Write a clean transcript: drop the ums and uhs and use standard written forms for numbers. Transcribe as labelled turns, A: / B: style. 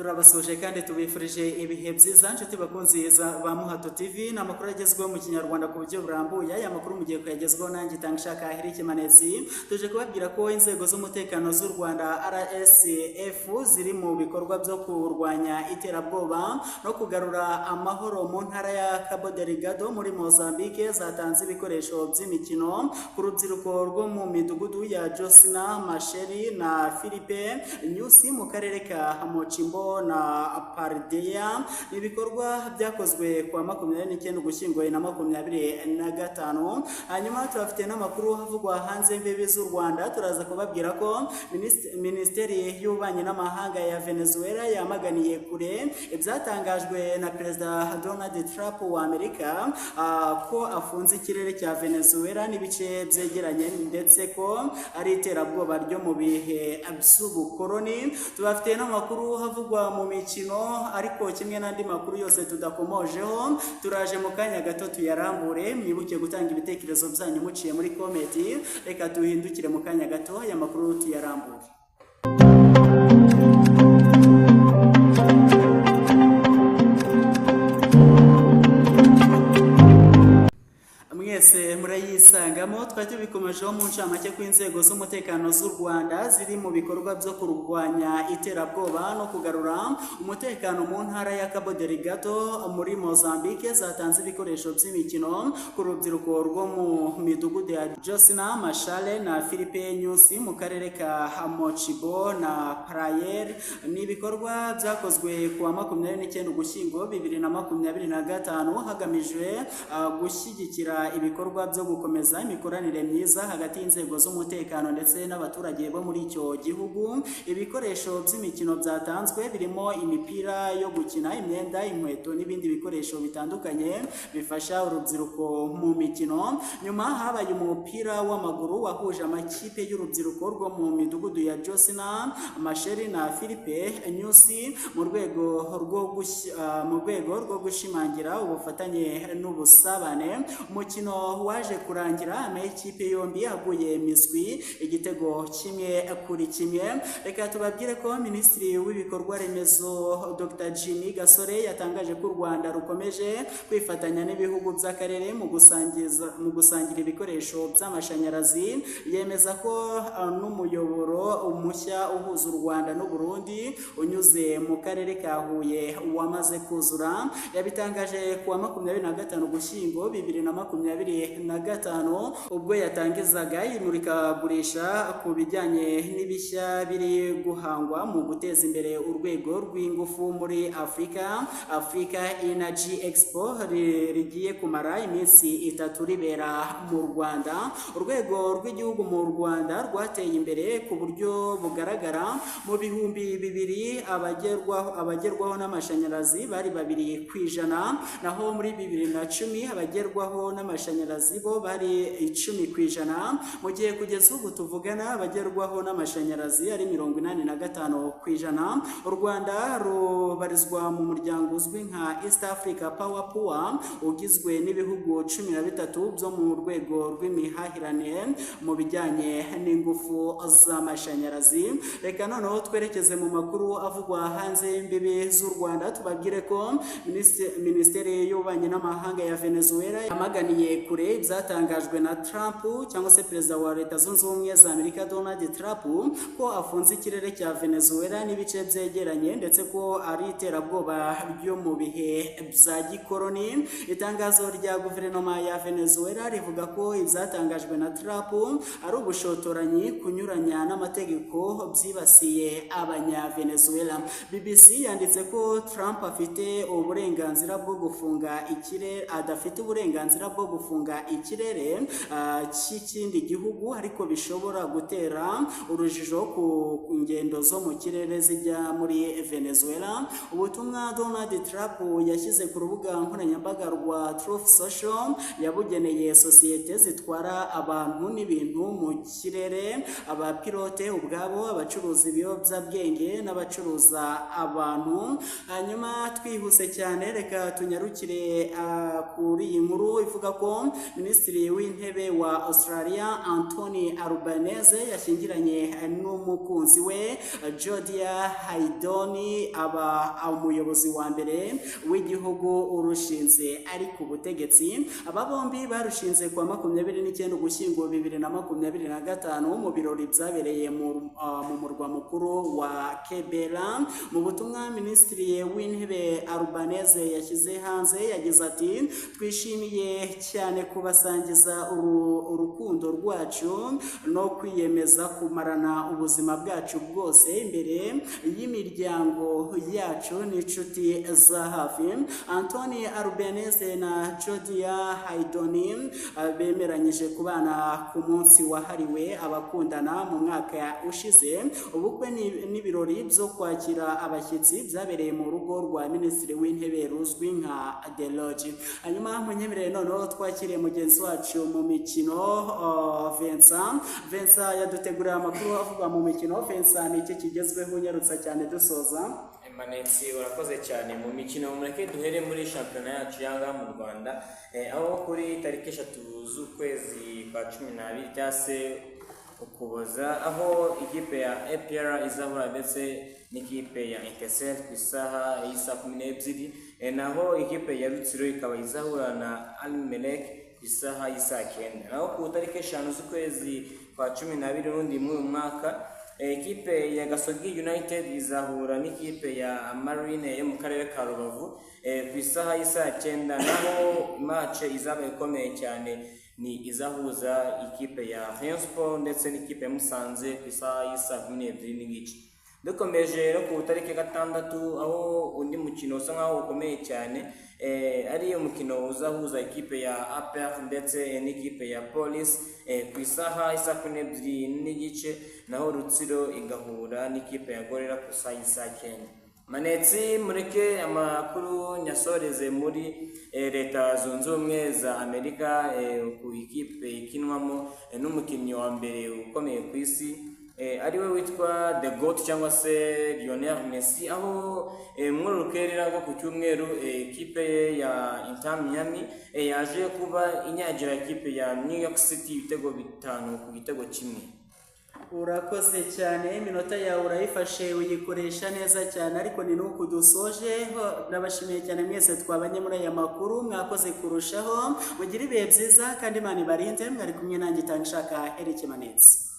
A: Turabasuhuje kandi tubifurije ibihe byiza, nshuti bakunzi ba Muhato TV. Ni amakuru agezweho mu Kinyarwanda ku buryo burambuye. Aya makuru mugiye kuyagezwaho nanjye Itangishaka Eric Manezi. Tuje kubabwira ko inzego z'umutekano z'u Rwanda RSF ziri mu bikorwa byo kurwanya iterabwoba no kugarura amahoro mu ntara ya Cabo Delgado muri Mozambique zatanze ibikoresho by'imikino ku rubyiruko rwo mu midugudu ya Josina Machel na Filipe Nyusi mu karere ka Mochimbo na Pardea. Ni ibikorwa byakozwe kuwa 29 Ugushyingo 2025. Hanyuma turafite n'amakuru avugwa hanze y'imbibi z'u Rwanda. Turaza kubabwira ko Minisiteri y'Ububanyi n'Amahanga ya Venezuela yamaganiye kure ibyatangajwe na Perezida Donald Trump wa Amerika, ko afunze ikirere cya Venezuela n'ibice byegeranye, ndetse ko ari iterabwoba ryo mu bihe by'ubukoloni. Tubafite n'amakuru havugwa mu mikino, ariko kimwe n'andi makuru yose tudakomojeho, turaje mu kanya gato tuyarambure. Mwibuke gutanga ibitekerezo byanyu muciye muri comment. Reka duhindukire mu kanya gato, aya makuru tuyarambure. Mwese murayisangamo. Twari tubikomejeho mu ncamake ko inzego z'umutekano z'u Rwanda ziri mu bikorwa byo kurwanya iterabwoba no kugarura umutekano mu ntara ya Cabo Delgado muri Mozambique zatanze ibikoresho by'imikino ku rubyiruko rwo mu midugudu ya Josina Machel na Filipe Nyusi mu karere ka Mochibo na Praia. Ni ibikorwa byakozwe kuwa 29 Ugushyingo 2025, hagamijwe gushyigikira ibikorwa byo gukomeza imikoranire myiza hagati y'inzego z'umutekano ndetse n'abaturage bo muri icyo gihugu. Ibikoresho by'imikino byatanzwe birimo imipira yo gukina, imyenda, inkweto n'ibindi bikoresho bitandukanye bifasha urubyiruko mu mikino. Nyuma habaye umupira w'amaguru wahuje amakipe y'urubyiruko rwo mu midugudu ya Josina Machel na Filipe Nyusi mu rwego rwo gushimangira ubufatanye n'ubusabane. Umukino waje kurangira amakipe yombi aguye miswi igitego 1-1. Reka tubabwire ko Minisitiri w'Ibikorwa Remezo Dr Jimmy Gasore yatangaje ko u Rwanda rukomeje kwifatanya n'ibihugu by'akarere mu gusangira ibikoresho by'amashanyarazi. Yemeza ko n'umuyoboro mushya uhuza u Rwanda n'u Burundi unyuze mu karere ka Huye wamaze kuzura. Yabitangaje kuwa 25 Ugushyingo 2025, ubwo yatangizaga imurikagurisha ku bijyanye n'ibishya biri guhangwa mu guteza imbere urwego rw'ingufu muri Afurika, Africa Energy Expo, rigiye kumara iminsi 3 ribera mu Rwanda. Urwego rw'igihugu mu Rwanda rwateye imbere ku buryo bugaragara. Mu 2000 abagerwaho n'amashanyarazi bari 2%, naho muri 2010 abagerwaho n'amashanyarazi bo bari 10%, mu gihe kugeza ubu tuvugana abagerwaho n'amashanyarazi ari 85%. U Rwanda rubarizwa mu muryango uzwi nka East Africa Power Pool, ugizwe n'ibihugu 13 byo mu rwego rw'imihahirane mu bijyanye n'ingufu z'amashanyarazi. Reka noneho twerekeze mu makuru avugwa hanze y'imbibi z'u Rwanda. Tubabwire ko Minisiteri y'Ububanyi n'Amahanga ya Venezuela yamaganiye kure ibyatangajwe na Trump, cyangwa se Perezida wa Leta Zunze Ubumwe za Amerika Donald Trump, ko afunze ikirere cya Venezuela n'ibice byegeranye, ndetse ko ari iterabwoba ryo mu bihe bya gikoroni. Itangazo rya guverinoma ya Venezuela rivuga ko ibyatangajwe na Trump ari ubushotoranyi, kunyuranya n'amategeko, byibasiye abanya-Venezuela. BBC yanditse ko Trump afite uburenganzira bwo gufunga ikirere, adafite uburenganzira bwo gufunga ikirere cy'ikindi gihugu, ariko bishobora gutera urujijo ku ngendo zo mu kirere zijya muri Venezuela. Ubutumwa Donald Trump yashyize ku rubuga nkoranyambaga rwa Truth Social yabugeneye sosiyete zitwara abantu n'ibintu mu kirere, abapilote ubwabo, abacuruza ibiyobyabwenge n'abacuruza abantu. Hanyuma twihuse cyane, reka tunyarukire kuri iyi nkuru ivuga ko Minisitiri w'Intebe wa Australia Anthony Albanese yashyingiranye n'umukunzi we Jodia Haydoni, aba umuyobozi wa mbere w'igihugu urushinze ari ku butegetsi. Aba bombi barushinze kuwa 29 Ugushyingo 2025 mu birori byabereye mu murwa mukuru wa Canberra. Mu butumwa Minisitiri w'Intebe Albanese yashyize hanze, yagize ati: "Twishimiye cyane kubasangiza urukundo rwacu no kwiyemeza kumarana ubuzima bwacu bwose imbere y'imiryango yacu n'inshuti za hafi." Anthony Albanese na Jodia Haydoni bemeranyije kubana ku munsi wahariwe abakundana mu mwaka ushize. Ubukwe n'ibirori byo kwakira abashyitsi byabereye mu rugo rwa Minisitiri w'Intebe ruzwi nka The Lodge. Hanyuma munyemerere noneho twakiriye mugenzi wacu mu mikino, Vincent. Vincent yaduteguriye amakuru avugwa mu mikino. Vincent, ni iki kigezweho? Unyarutsa cyane dusoza.
B: Manetsi, urakoze cyane. Mu mikino, mureke duhere muri shampiyona yacu y'ahangaha mu Rwanda, aho kuri tariki 3 z'ukwezi kwa 12 cyangwa se Ukuboza, aho ikipe ya APR izahura ndetse n'ikipe ya Etincelles ku isaha y'isaa 12, naho ikipe ya Rutsiro ikaba izahura na Al Merreikh ku isaha y'isaa 9. Naho ku tariki 5 z'ukwezi kwa 12 n'undi muri uyu mwaka, ikipe ya Gasogi United izahura n'ikipe ya Marine yo mu karere ka Rubavu ku isaha y'isaa 9. Naho match izaba ikomeye cyane ni izahuza ikipe ya Rayon Sport ndetse n'ikipe ya Musanze ku isaha y'isaa 12:30. Dukomeje no ku tariki 6, aho undi mukino usa nkaho ukomeye cyane ari umukino uzahuza ikipe ya APR ndetse n'ikipe ya Police ku isaha y'isaa 12:30, naho Rutsiro igahura n'ikipe ya Gorilla ku isaha y'isaa 9. Manetsi, mureke amakuru nyasoreze muri Leta Zunze Ubumwe za Amerika, ku ikipe ikinwamo n'umukinnyi wa mbere ukomeye ku isi, ariwe witwa The Goat cyangwa se Lionel Messi, aho muri urukerera rwo ku cyumweru ikipe ye ya Inter Miami yaje kuba inyagira ikipe ya New York City ibitego 5 ku gitego 1.
A: Urakoze cyane, iminota yawe urayifashe uyikoresha neza cyane. Ariko ni nuku dusoje. Ndabashimiye cyane mwese twabanye muri aya makuru, mwakoze kurushaho. Mugire ibihe byiza kandi Imana ibarinde. Mwari kumwe nanjye Itangishaka Eric Manetsi.